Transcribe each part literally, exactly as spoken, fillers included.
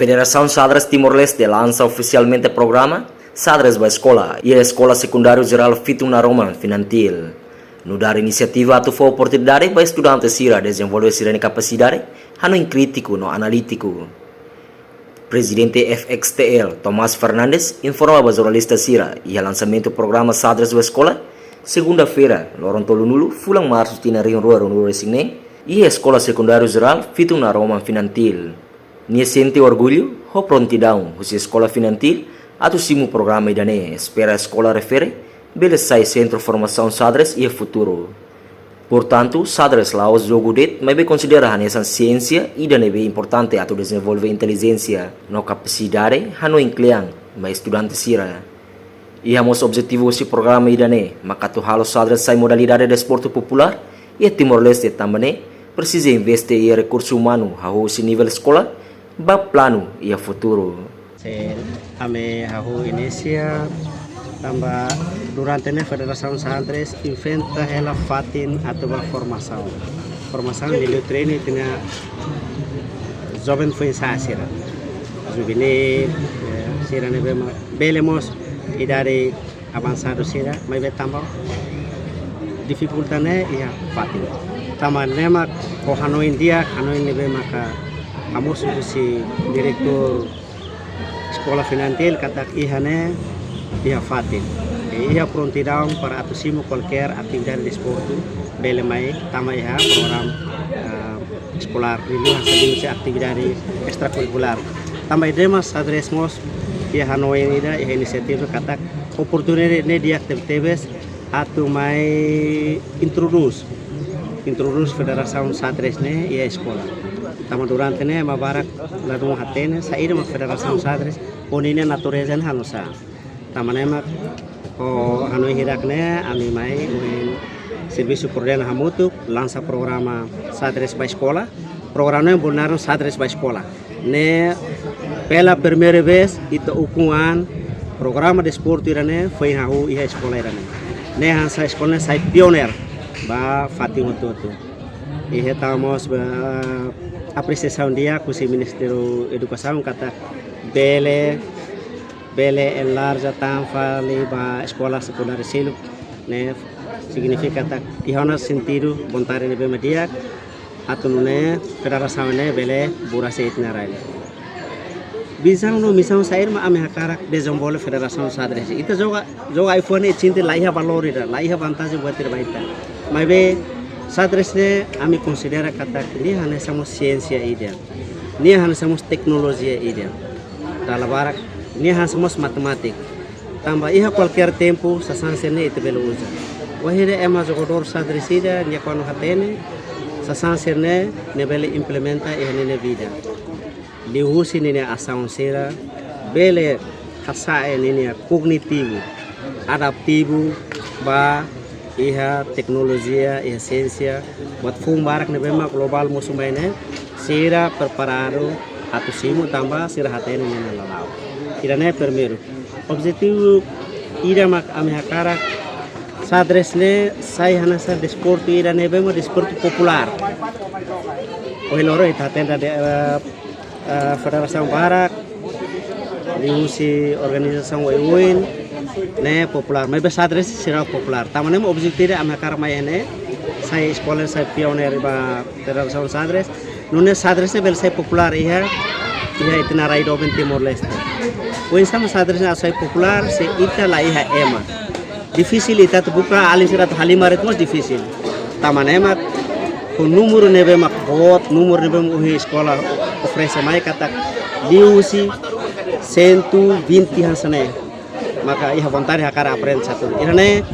Federasaun Xadrez Timor-Leste lansa ofisialmente programa Xadrez ba Eskola iha Eskola Sekundáriu Jerál Fitun Naroman Finantil. Nu'udar inisiativa atu fó oportunidade ba estudante sira dezenvolve sira-nia kapasidade hanoin krítiku no analítiku. Prezidente F X T L, Tomás Fernandes, informa ba jornalista sira iha lansamentu programa Xadrez ba Eskola, segunda-feira, loron tolunulu, fulan Marsu tinan rihun rua ruanulu-resin-neen, iha Eskola Sekundáriu Jerál Fitun Naroman Finantil. Nia sente orgullu ho prontidaun husi Eskola Finantil atu simu programa ida-ne'e, espera eskola refere bele sai sentru formasaun xadrez iha futuru. Portantu, xadrez la'ós jogu de'it, maibé konsidera hanesan siénsia ida ne'ebé importante atu dezenvolve intelijénsia no kapasidade hanoin kle'an ba estudante sira. Iha mós objetivu husi programa ida-ne'e maka atu halo xadrez sai modalidade desportu populár iha Timor-Leste, tanba ne'e presiza investe iha rekursu umanu hahú husi nivel eskola ba planu iha futuru. Se ami hahú inisia, tanba durante ne'e Federasaun Xadrez inventa hela fatin atu ba formasaun. Formasaun liuliu treinu ita-nia joven foin-sa'e sira. Juvenil, eh, sira ne'ebé ma-, bele mós idade avansadu sira, maibé tanba difikulta ne'e iha fatin. Tanba ne'e mak ho hanoin di'ak, hanoin ne'ebé maka hamosu husi diretór Eskola Finantil katak iha ne'e iha fatin. E iha prontidaun para atu simu kualkér atividade desportu bele mai tama iha programa, ah, eskolár, liuliu hanesan liuhusi atividade estrakurrikulár. Tanba ida-ne'e mak xadrez mós iha hanoin ida, iha inisiativa katak oportunidade ne'e di'ak tebetebes atu mai introdús, introdús Federasaun Xadrez ne'e iha eskola. Tanba durante ne'e ema barak ladún hatene saida mak Federasaun Xadrez, ho ninia natureza ne'e halo sá. Tanba ne'e mak ho hanoin hirak ne'e ami mai ohin servisu koordena hamutuk, lansa programa Xadrez ba Eskola. Programa ne'e bolu naran Xadrez ba Eskola. Ne'e pela primeira vez ita ukun an programa desportu ida-ne'e foin hahú iha eskola ida-ne'e. Ne'e hanesan eskola ne'e sai pioneer ba fatin hotu-hotu. I hetan mós ba apresiasaun di'ak husi Ministériu Edukasaun katak bele, bele enlarja tan fali ba eskola sekundáriu seluk, ne'e signifika katak iha ona sentidu, vontade ne'ebé mak di'ak, atu nune'e federasaun ne'e bele buras iha ita-nia rai. Vizaun no misaun saida mak ami hakarak dezenvolve Federasaun Xadrez. Ita joga, joga ai-fuan ne'e sente la iha valór ida, la iha vantajen buat ida ba ita. Maibé xadrez ne'e ami konsidera katak nia hanesan mós siénsia ida. Nia hanesan mós teknolojia ida. Dala barak, nia hanesan mós matemátika. Tanba iha kualkér tempu, sasán sira-ne'e ita bele uza. Wainhira ema jogadór xadrez ida, nia kuandu hatene, sasán sira-ne'e, nia bele implementa iha ninia vida. Liuhusi ninia asaun sira, bele hasa'e ninia kognitivu, adaptivu, ba iha teknolojia, iha siénsia, buat foun barak ne'ebé mak globál mosu mai ne'e, sira preparadu atu simu tanba sira hatene ninia lala'ok. Ida-ne'e primeiru. Objetivu ida mak ami hakarak xadrez ne'e sai hanesan desportu ida ne'ebé mak desportu populár. Ohin loron ita hatene de'it, eh, eh, federasaun barak, liuhusi organizasaun oioin, ne'e populár. Maibé xadrez seidauk populár. Tanba ne'e mak objetivu ida ami hakarak mai ne'e, sai eskola sai pioneer ba federasaun xadrez. Nune'e xadrez ne'e bele sai populár iha, iha ita-nia rai doben Timor-Leste. Oinsá mak xadrez ne'e sai populár se ita la iha ema. Difisil ita atu buka alin sira atu halimar de'it mós difisil. Tanba ne'e mak ho númeru ne'ebé mak boot, númeru ne'ebé mak ohin eskola oferese mai katak liuhusi cento e vinte hanesan ne'e. Maka iha vontade hakarak aprende satu. Ida-ne'e,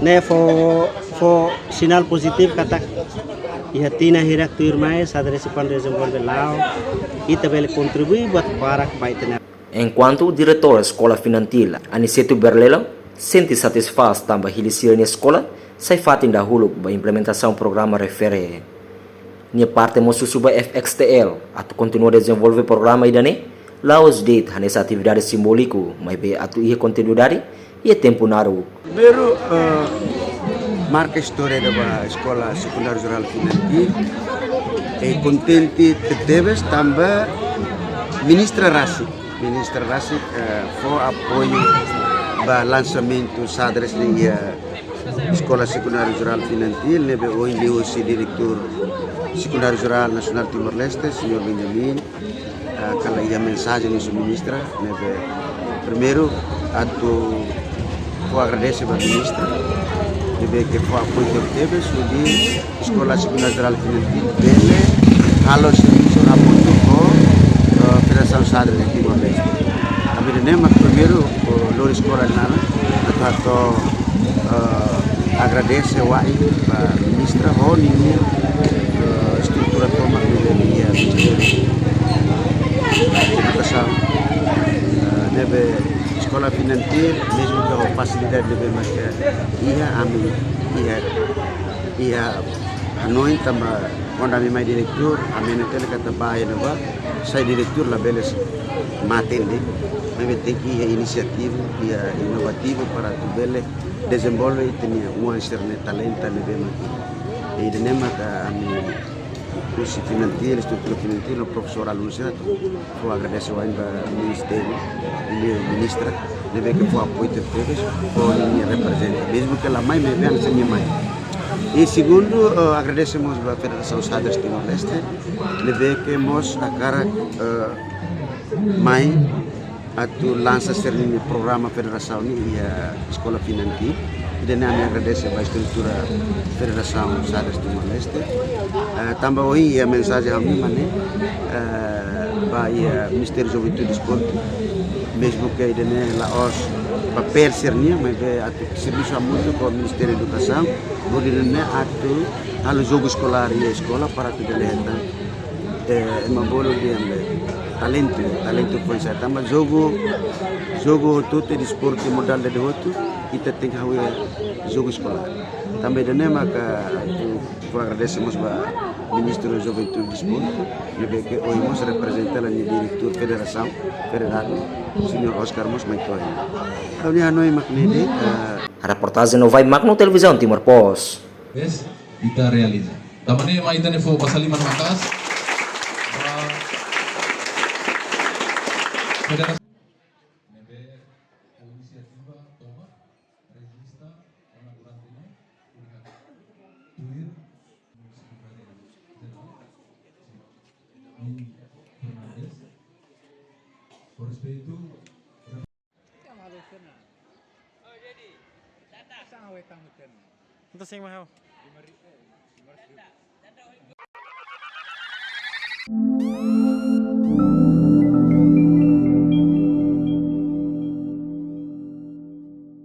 ne'e fó, fó sinál pozitivu katak iha tinan hirak tuirmai, xadrez sei dezenvolve la'o, ita bele kontribui buat barak ba ita-nia. Enkuantu Diretór Eskola Finantil, Aniceto Berlelo, sente satisfás tanba hili sira-nia eskola sai fatin dahuluk ba implementasaun programa refere. Nia parte mós husu ba F X T L atu kontinua dezenvolve programa ida-ne'e, la'ós de'it hanesan atividade simbóliku, maibé atu iha kontinuidade iha tempu naruk. Primeiru, eh, marka istória ida ba Eskola Sekundáriu Jerál Finantil. I kontente tebetebes tanba Ministra rasik, ministra rasik, eh, fó apoiu ba lansamentu xadrez ne'e iha Eskola Sekundáriu Jerál Finantil, ne'ebé ohin liuhusi Diretór Sekundáriu Jerál Nasionál Timor-Leste, señór Benjamin, eh, halo iha mensajen husi ministra, ne'ebé primeiru atu fó agradese ba ministra, ne'ebé ke fó apoiu tebes, hodi Eskola Sekundáriu Jerál Finantil bele halo servisu hamutuk ho, eh, Federasaun Xadrez Timor-Leste. Ami ida-ne'e mak primeiru, eh, lori eskola ne'e atu hato'o, eh, agradese wa'in ba ministra ho ninia, eh, estrutura tomak ne'ebé iha Ministériu Edukasaun, eh, ne'ebé Eskola Finantil, mezmu ke ho fasilidade ne'ebé mak iha, ami iha, iha hanoin tanba kuandu ami mai diretór, ami hatene katak ba iha ne'ebá, sai diretór labele mate de'it, maibé tenke iha inisiativa, iha inovativu para atu bele dezenvolve ita-nia oan sira-nia talentu ne'ebé mak iha. Ida-ne'e maka ami husi Finantil, estrutura Finantil, no profesór, alunu sira atu fó agradese wa'in ba ministériu, i ministra, ne'ebé ke fó apoiu tebes, fó ninia reprezenta. Mezmu ke la mai, maibé hanesan nia mai. I segundu, eh, agradese mós ba Federasaun Xadrez Timor-Leste, ne'ebé ke mós hakarak, eh, mai atu lansa sira-nia programa federasaun ne'e iha Eskola Finantil. Ida-ne'e ami agradese ba estrutura Federasaun Xadrez Timor-Leste. Eh, tanba ohin iha mensajen ami mane, eh, ba iha Ministériu Juventude i Desportu, mezmu ke ida-ne'e la'ós papél sira-nian, maibé atu servisu hamutuk ho Ministériu Edukasaun, hodi nune'e atu halo jogu eskolár iha eskola para atu bele hetan, eh, ema bolu dehan be talentu, talentu foin-sa'e. Tanba jogu, jogu hotu-hotu, desportu modalidade hotu, ita tenke halo jogu eskolár. Tanba ida-ne'e maka atu fó agradese mós ba Ministru Juventude i Desportu, ne'ebé ke ohin mós reprezenta nia diretór federasaun, federadu, señór Oscar mós mai to'o iha ne'e. Ha'u-nia hanoin mak ne'e de'it, eh, Reportajen Novai Magno, Televizaun Timor Post. Bes, ita realiza. Tanba ne'e mai ita-nia fó basa liman maka'as ba federasaun ne'ebé ho inisiativa tomak, rejista ona durante ne'e, tuir Fernandes, ho respeitu. Entaun, sin, mas